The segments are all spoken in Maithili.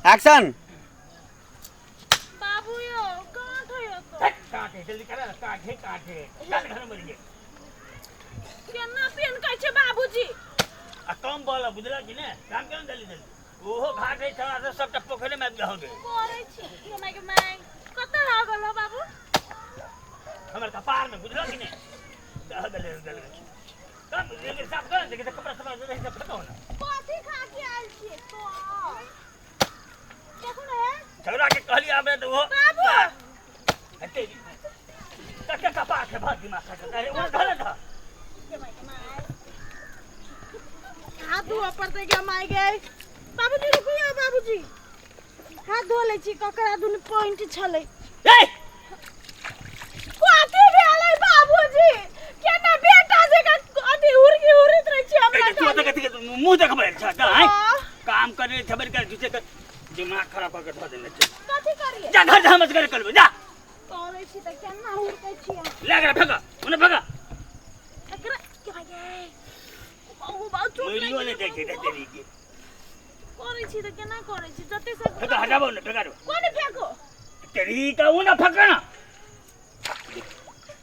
एक्शन। बाबू यो कहाँ थे यो तो? काटे जल्दी करा ना, काटे काटे चल घर मर गए। केना पेन कहै छै बाबूजी? आ कम बोला बुझला कि ने, काम केना जल्दी जल्दी ओहो घाट है छड़ा से सबटा पोखरे में आबि जाओगे। करै छी यो my के my, कतऽ रह गेल हो बाबू? हमर कपार में बुझला कि ने, दह गेलै गेलै तब लेकिन साफ कर देखि तऽ कपड़ा सब रहै सब फेंको ना। कथी खा के आयल छियै तो? देखू ने हे। झगड़ा के कहली आबे तऽ ओहो बाबू। हटे कते कपार छै, भर दिमाग खा के अरे ओ धर धर। के my के my, हाथ धोअ पड़तै गे माय गे। बाबूजी रुकियौ बाबूजी, हाथ धो लै छी। ककरा दुनू पॉइंट छलै? ए कथी भेलै बाबूजी? केना बेटा जकाँ अथी हुरकी हुरैत रहै छी हमरा? तू खाली। कथी के मुंह देखबै छ तऽ आँय? हाँ। काम करे छबड़ कर झूठे कर दिमाग खराब कर के धऽ देने छै। कथी करियै? जा घर जा, हम असगरे करबै जा। करै छी तऽ केना हुरकै छी अहाँ? ले एकरा फेंक ओने फेंक। एकरा के भाइ गे, बाबू बाबू चोट लागि मरियो ने गेलै जाइ छै बाबू। तेरी के। करै छी तऽ केना करै छी जते से फेंक हटाबो ने फेंका दो। कोन फेंको? तेरी का वो ना फेंका ना।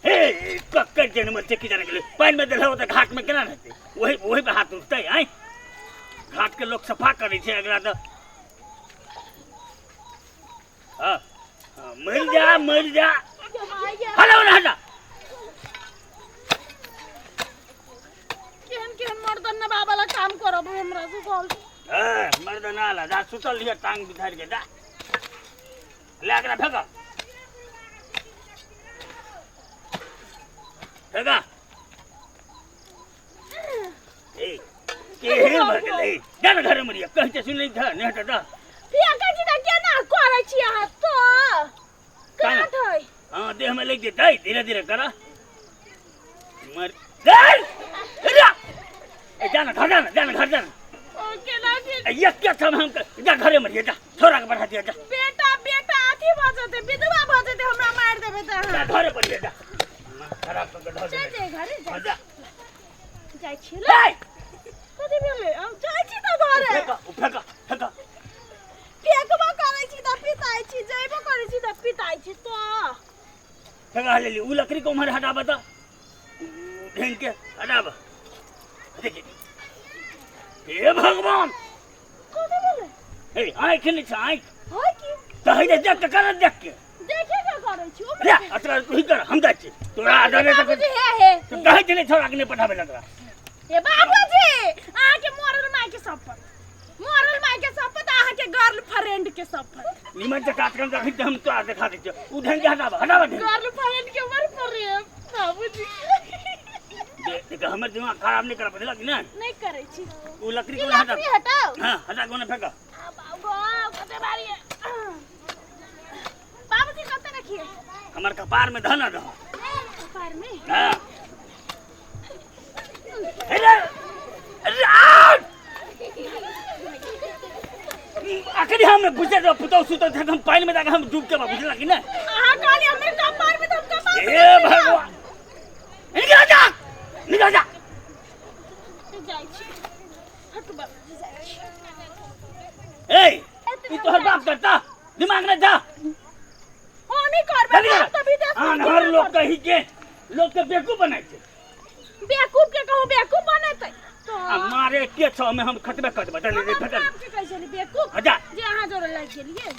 हे कक्कर जन्म से की जाने के लिए पानि में देलहो तऽ घाट में केना रहतै? वही वही पे हाथ उठतै। आँय घाट के लोक सफा करै छै अगला तऽ हाँ हाँ, मरि जा मरि जा। के भाइ गे। हटा ना हटा। केहन केहन मर्दन ने बाबा ला काम करब हमरा से कहल। ए मर्द ना ला जा, सुतल लिह टांग बिधार के जा ले एकरा फेंक फेंक। ए केहन भऽ गेलै? जा ने घरे मरिया कहै छै सुनै था नहि हटा जा। फेंकै छी तऽ केना करै छी अहाँ तऽ? केना? काट है। हाँ देह में लग जेतै, धीरे धीरे कर मर जा जा। ए जा ना घर जा ना, जा ना घर जा ना। ओ केना के? ए, एक के थम हम जा घरे मरिया जा, छोरा के बढ़ा दिया जा। बेटा बेटा अथी भऽ जेतै, विधवा भऽ जेतै, हमरा मारि देबै तऽ जा अहाँ। घरे पर जा, खराब कर के धऽ चलि देने। जाइ घरे। हाँ, जाइ। जा। जाइ छी ले। ए कथी भेलै? हम जाइ छी तऽ घरे। फेंक फेंक फेंक। फेकबो करै छी तऽ पिताइ छी, जइबो करै छी तऽ पिताइ छी तऽ। फेंका लेली उ लकड़ी को उम्हर हटाबऽ तऽ ढेंग के हटाबऽ। देखिए हे भगवान। कथी भेलै? हे आँखि नहि छै आँखि? है की? तऽ हे देख के कर, देख के। देखे के करै छी? रे अतरा तू ही कर, हम जाइ छी तोरा डरे तऽ। बाबूजी हे हे। तऽ कहै छै नहि छोरा के नहि पठाबै लगरा। हे बाबूजी, अहाँके मरल माय के शपथ, मरल माय के शपथ, अहाँके गर्लफ्रेंड के शपथ। निमन से कार्यक्रम रखी तऽ हम तोरा देखा दै छियौ। उ ढेंग के हटाबऽ हटाबऽ ढेंग। गर्लफ्रेंड के बड़ प्रेम बाबूजी। देख हमर दिमाग खराब नहि कर, बुझलक कि नहि? नहि करै छी। उ लकड़ी ई को हटा। लकड़ी हटाउ। हाँ हटा के ओने फेंक। आ बाबू कते बारी है। बाबूजी कते रखिए? हमर कपार में धन दह। कपार में? हाँ अरे अरे आ! अखनी हम घुसे दो पुतौ सुतौ थे, हम पानी में जाके हम डूब के बा, बुझलक कि नहि? अहाँ कहलियै हमर कपार में तऽ हम कपार में। हे भगवान, निकल जा निकल जा। जाइ छी, हटू बाबूजी, जाइ छी। ए ई तोहर बाप करता दिमाग नहीं जा। हम ही करबै चल बाप तऽ विदेश में। आन्हर लोग कही के लोग के बेवकूफ बनाइ छै। बेवकूफ के कहूँ बेवकूफ बनेतै तो। आ मारे के छौ में हम खतबे कर देबै। चल रे हमर फेकल। बाप के कहै छली बेवकूफ? जा। जे अहाँ जोरे लागि गेलियै।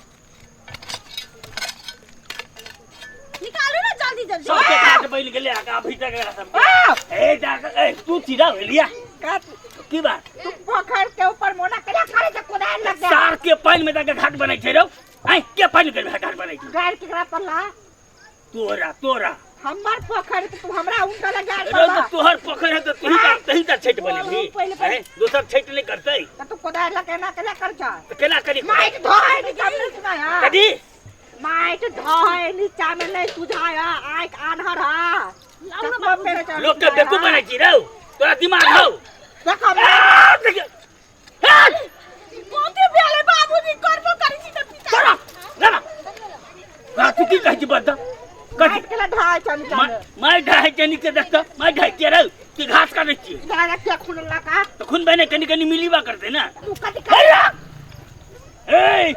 निकालू ने जल्दी जल्दी। सबके काट बनि गेलै आ अभी तक एकरा सब ए जा ए तू चिरा लिया की बात? तू पोखर के ऊपर मोना केना करे छै? कोदारि लग जा। सार के पानि में जाके घाट बनै छै रौ। आँय के पानि के घाट बनै छै? गारि केकरा पड़ला? तोरा तोरा। हमर पोखर के तू हमरा उनका लग गारि रौ तऽ पड़ला? तोहर पोखरि है तऽ तू ही तही तऽ छठि बनेबही। पहिले पहिले। आँय, दोसर छठि नहि करतै? तऽ तू कोदारि लग केना केना कर छै? तऽ केना करी? माटि धोए नीचा में नहीं सुनाया। कथी? माटि धोए नीचा में नहीं सुझाया, आँख आन्हर हा। लाउ ने चश्मा बाबूजी। पहिरे छै। लोक के बेवकूफ बनै छी रौ, तोरा दिमाग हौ? देखो। आ, देखियौ। आ, कथी भेलै बाबूजी? करबो करै छी तऽ पिता। तोरा ना ना ना, तू की कहै छी बता कथी? माटि केला ढाय छै नीचा में? मारि ढाइ छै नीचे देख तऽ मारि ढाइ छियै रौ कि घास काटै छियै? गाय के खून लगा। तऽ खून बहने कनि कनि मिलीबा करतै ने। तू कथी हे कर? रा! ए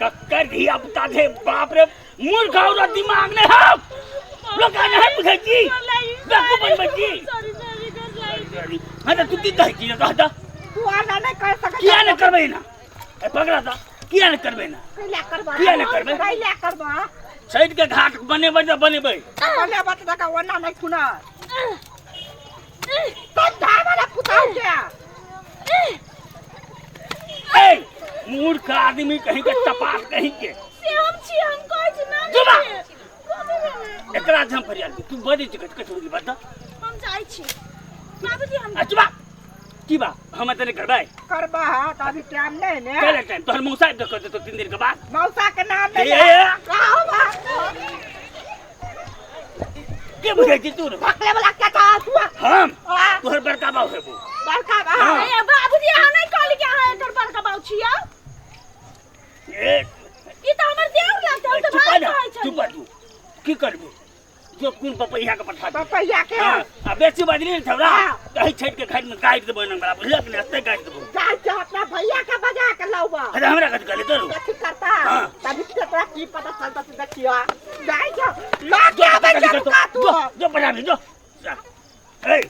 कक्कर धिया पुता छे बाप रे मूर्ख और दिमाग नहीं है लोग नहीं बुझै छी बेवकूफ बनबै छी। सॉरी सॉरी कर लाई। हाँ तऽ तू की कहै छी कह तऽ। तू आना नहीं कर सकै। किया नहि करबै ना? ए पकड़ा तऽ किया नहि करबै ना? कैला करबा? किया नहि करबै? कैला करबा? छठि के घाट बनेबै तऽ बनेबै। बनेबै तऽ देखा ओना नहि खुना तो धावा पुताऊ के। ए मूर्ख आदमी कहीं के चपाट कहीं के। से हम छी, हम कहै छी ना। जुबा। एकरा से हम फरियाद तू बजै छी कट कट बता। हम जाइ छी बाबूजी हम। अच्छा की बा हम तने करबै? करबा है तो अभी टाइम नहीं ने। कल टाइम तोहर मौसा के कर देतो 3 दिन के बाद। मौसा के नाम नहीं। कहो बा के बुझै छी तू? पकड़े वाला के था तू? हम तोहर बड़का बाऊ हेबो। बड़का बाऊ? ए बाबूजी अहाँ नहीं कहली कि अहाँ एकर बड़का बाऊ छियै? ए ई त हमर देवर लगतै, हम त भाई कहै छी। चुप तू की करबो? जो कोन पपैया के पठा दे। पपैया के? हां आ बेसी बजली ने छौड़ा कहि छठि के घाट में काटि देबो नंग बड़ा बुझलक ने एते काटि देबो। जा जा अपना भैया के बजा के लाउबा। अरे हमरा कथि कहले तोरू? कथि करता तभी के तोरा की पता चलता से देखियो। जाय जा ला के आबै जा का तू जो पठा दे जो। ए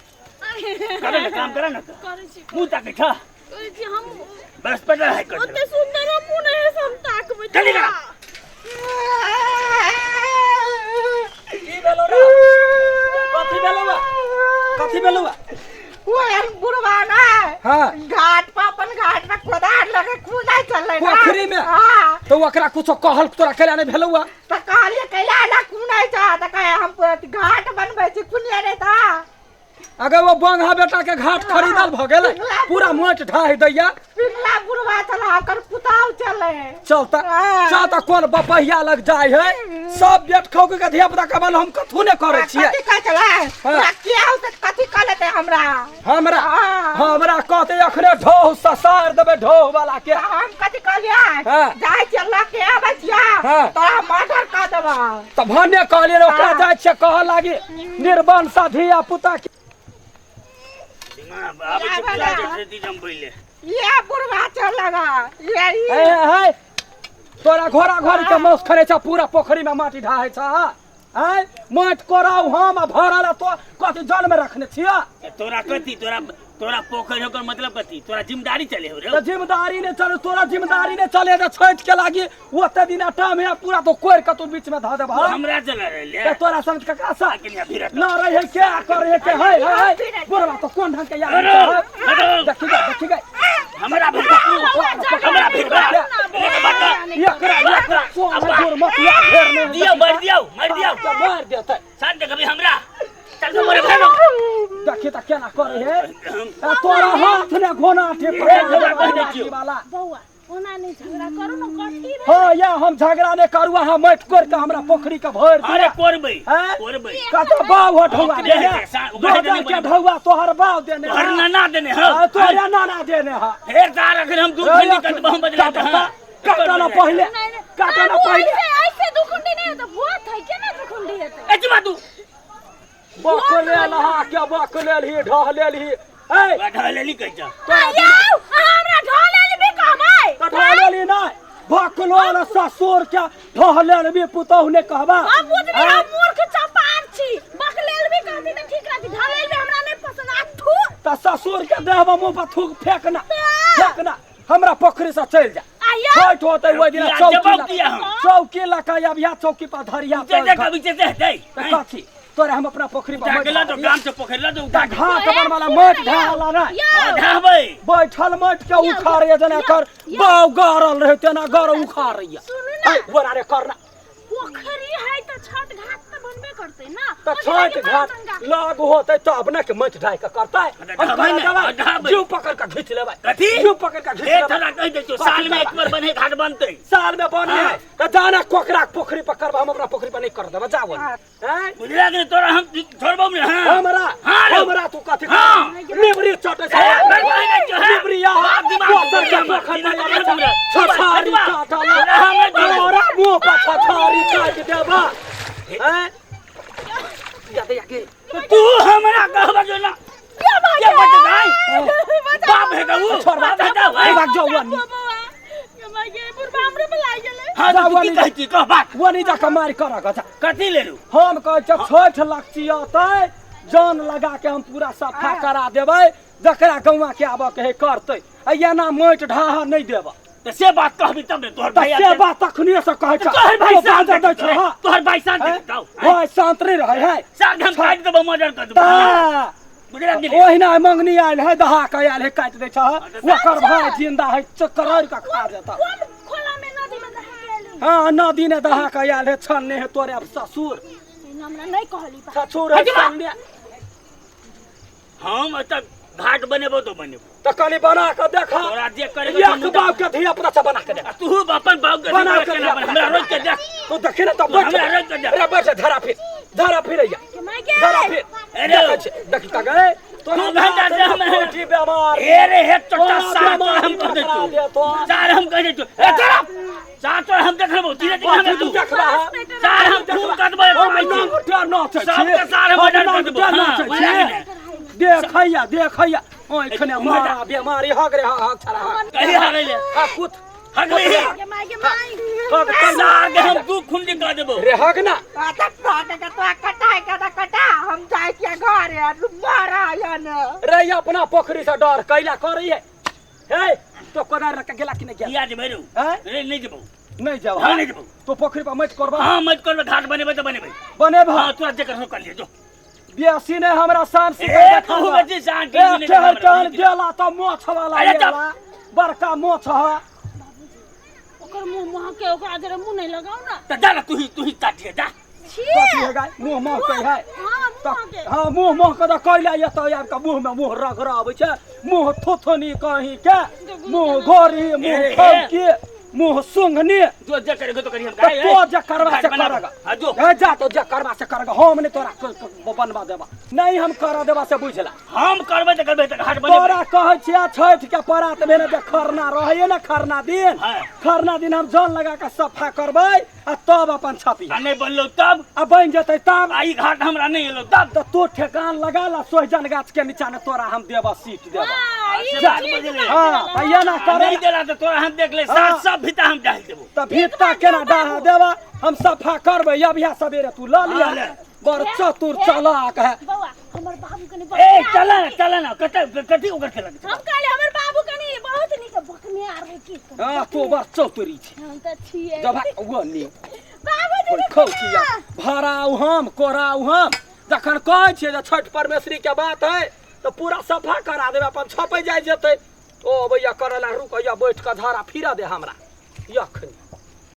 करे ना काम करे ना करै छी। मुंह ताकै छ? करै छी हम। बस पटा है कर। ओते सुंदर मुंह नहीं हम ताकबै। चली जा। की भेलो रे? कथी भेलो बा? कथी भेलो बा? वो यार बुढ़वा ना हां घाट पर अपन घाट पर कोदार लगे कूदा चले ना पोखरी में। हां तो ओकरा कुछो कहल तोरा कैला नहीं भेलो बा? त कहलिए कैला ना कूदा जा त कहे हम घाट बनबै छी कुनिया नहीं ता। अगर वो बंगा बेटा के घाट खरीदल भ गेलै पूरा माटि ढाहि दैया। पिघला बुढ़वा चला ओकर पुताऊ चले। चलता चलता कोन बपहिया लग जाय है सब बेट खौ के धिया पुता कमल हम कथू ने करै छियै। कथि कहै छलै? तोरा किया होतै कथि कहलतै हमरा? हमरा हमरा कहतै अखने ढोह ससार देबै ढोह वाला के। हम कथि कहलियै? जाइ छियै लऽ के आबै छियै तोरा मर्डर कऽ देबऽ। तऽ भने कहलियै ओकरा जाइ छियै कहऽ लागी निर्वंश धिया पुता के। ये बुढ़वा चल लगा ये ए हे तोरा घोड़ा घोड़ी के मांस खरे छ पूरा पोखरी में माटी ढाहे छ। आय माटि कोराउ हम आ भरल तो कथि जल में रखने छियै? तोरा कथि तोरा तोरा पोखरि होकर मतलब कथि? तोरा जिम्मेदारी चले हो रे? त जिम्मेदारी ने चले तोरा जिम्मेदारी ने चले त छठि के लागी ओते दिन टाइम है पूरा तो कोरि के तू बीच में ध देबह। हमरा चला रहले त तोरा संग ककरा सा न रहे के करे के है है बुढ़वा तो कोन ढंग के यार देखी गे देखी गे हमरा भी हमरा भी एकरा एकरा सोना जोर मत या घेर ने दियो मार दियो मार दियो मार देतै शांत कभी हमरा चल तो मरे भागो। देखी त केना करे है तोरा हाथ ने घोना ठे पकड़ वाला। बौआ ओना नहीं झगड़ा करू न कथी रे? हां या हम झगड़ा ने करू अहाँ माटि कोरि के हमरा पोखरी के भरि दिअ। अरे कोरबै कोरबै कत बाव हो ढौआ देने के ढौआ तोहर बाव देने तोहर नाना देने ह तोहर नाना देने ह। फेर तार अखन हम दू खंडी कटबो हम बदला त काटना पहिले काटना पहिले। ऐसे दू खुंडी नहीं होता भूत है केना दू खुंडी हेतै? ए चुपा तू बकलेल हा के बकलेल ही ढह लेल ही ए ढह लेली कहै छ तोरा हमरा ढह लेली भी कहबै? त ढह लेली नै बकलोल ससुर के ढह लेल भी पुतहु ने कहबा। हम बुझली हम मूर्ख चपार छी बकलेल भी कहती त ठीक रहती ढह लेल भी हमरा नहीं पसंद आ थू। त ससुर के देह में मुंह पर थूक फेकना फेकना हमरा पोखरी से चलि जा। छठ होतै ओहि दिन चौकी चौकी लका अबिया चौकी पर धरिया कभी हेतै कथी तोरा हम अपना पोखरी पर उठा के गाम से पोखरि ल दो घाट बन वाला माटि ढाला ना ढाबै बैठल माटि के उखाड़े जना कर बाव गड़ल रहे तेना गड़ उखाड़ैया। सुनू ना ओरा रे करना पोखरी है त छठ घाट त बनबे करतै ना। त छठ घाट लग होतै तब ने के माटि ढाइ के करतै। जीव पकड़ के घीच लेबै। कथी? जीव पकड़ के घीच लेबै। तोरा कहि दै छियौ साल में एक बार बने घाट बनतै। साल में बने त जाना कोकरा पोखरी पर करब हम अपना पोखरी पर नहीं कर देबै जाओ। हैं बुझला कि तोरा हम छोड़बौ ने। हां हमरा हमरा तू कथी निबरी चटै छै निबरी या दोसर के पोखर में छछारी काटला तोरा मुंह पर छछारी काट देबा। हैं जाते जाके तू हमरा कहबा जो ना के बचतै बाप हे कहू छोड़ बाप हे कहू भाग जाओ बुढ़वा हमरे पर लागि गेलै। हाँ जा तो तू की वनी कहै छी कह बात वनी जा कऽ मारि करऽ गऽ जा कथी लेलू हम कहै छियै छठि लक्षियतै जान लगा के हम पूरा सफा करा देबै जकरा गौआ के आबऽ के है करतै आ एना माटि ढाह नहि देबै तऽ से बात कहबी तब ने तोहर तऽ भाई से बात तखने से कहै छ तोहर भाई तो शांत बाजऽ दै छ हँ तोहर भाई शांत हैं? बताओ भाई शांत नहि रहै है शांत हम काटि देबो मर्डर कर देबो तऽ बुझला कि नहि ओहिना मंगनी आयल है दहा के आयल है काटि दै छ ओकर भाई जिंदा है चक्कर के खा जेता कोन खोला में नदी में दहा के आयल हाँ नदी ने दहा के आयल है छन्ने है तोरे अब ससुर है हमरा नहीं कहली बा ससुर है हट बा। छन्ने हम एतऽ घाट बनेबो तो बनेबो तऽ कनि बना के देखा तोरा जे करे एक बाप के धिया पुता से बना के देखा तू अपन बाप के बना केना के दिया। बना? हमरा रोक के देख तो देखी ना तो बैठ हमरा रोक के देख रे बैठ धरा फिर धरा फिर अइया के माय के धरा फिर अरे। देखै छी देखी त गए तोरा तू घंटा से हमरा- कोठी बेमार ए रे हे चट्टा तोरा सार तोरा हम बेमारी कह पकड़ा दै देतो सार हम कह दै छौ ए चला सार तोरा हम देख लेबो धीरे धीरे बाजू हम तू देखबा है सार हम खून कटबै हम नाम नाचै छी सबके सार हम मर्डर कर देबो हम हाँ, नाचै बुझला कि छी नहि? देखैया देखैया ओइ खने मारा बेमारी हग रे हग हग छड़ा हग कही हगै ले हग कुत हगलै के माय के माय हग सार के हम दू खून निकाल देबो रे हग ना आ तऽ काटे के तो कटा के तऽ कटा हम जाइ छियै घरे मारा या न रे अपना पोखरी से डर कैला करै है हे तो कोदार रख के गेला कि नहीं गेला किया जेबै रे हैं? रे नहीं जेबौ नहीं जाओ हाँ नहीं जेबौ तो पोखरी पर मत करबा हाँ मत करबै घाट बनेबै तऽ बनेबै बनेबा हाँ तोरा जे करसो कर लियै जो बेसी ने हमरा शान से ए कहू बेटी शान ए ठहर ठहर गेला तो मोछ वाला अरे तब- गेला बड़का मोछ है ओकर मुंह मुंह के ओकरा जरा मुंह नहीं लगाओ ना तऽ जा ना तू ही काटिए जा छी कथी है गाय मुंह मुंह के है हां मुंह के हाँ मुंह मुंह के तो कैला ये तो यार का मुंह में मुंह रगड़ आबै छै मुंह थोथनी कहीं के मुंह घोरी मुंह ए, ए। खौकी मुंह सुंघनी जो जे करेगा तो करिए हम तो तो जे करबा से बनाबो। करगा हाँ जो ए जा तो जे करबा से करगा हम नहीं तोरा बनवा देबा नहीं हम कर देबा से बुझला हम करबै तऽ करबै तऽ घाट बनेबै तोरा कहै छियै छठि के परात भेने जे खरना रहैये ने खरना दिन हाँ। खरना दिन हम जल लगा के सफा करबै आ तब अपन छपी आ नहीं बनलो तब आ बनि जेतै तब आ ई घाट हमरा नहीं एलो तब तऽ तू ठेकान लगा ला सोहिजन गाछ के नीचा ने तोरा हम देबा सीट देबा हां ई से बात ठीक बुझलियै। हाँ तऽ एना आ करे नहीं देला तऽ तोरा हम देख ले हाँ। सात सब भीता हम डाल देबो तऽ भीता केना डाहा देबा हम सफा करबै अभिया सबेरे तू लऽ लिया हाँ, ले। बड़ चतुर चालाक है बौआ हमर बाबू कनी ए चला ना चला ना कत कथी ओकर चला हम कहले हमर बाबू कनी बहुत नीक बकने आर है की हाँ तू बड़ चतुरी छी हम त छियै जब ओ नी बाबूजी खौकिया भराउ हम कोराउ हम जखन कहै छियै जे छठि परमेश्वरी के बात है तऽ पूरा सफा करा देबै अपन छपै जाइ जेतै ओ भैया करै ला रुकैया बैठ कऽ धारा फिरऽ दे हमरा यखनी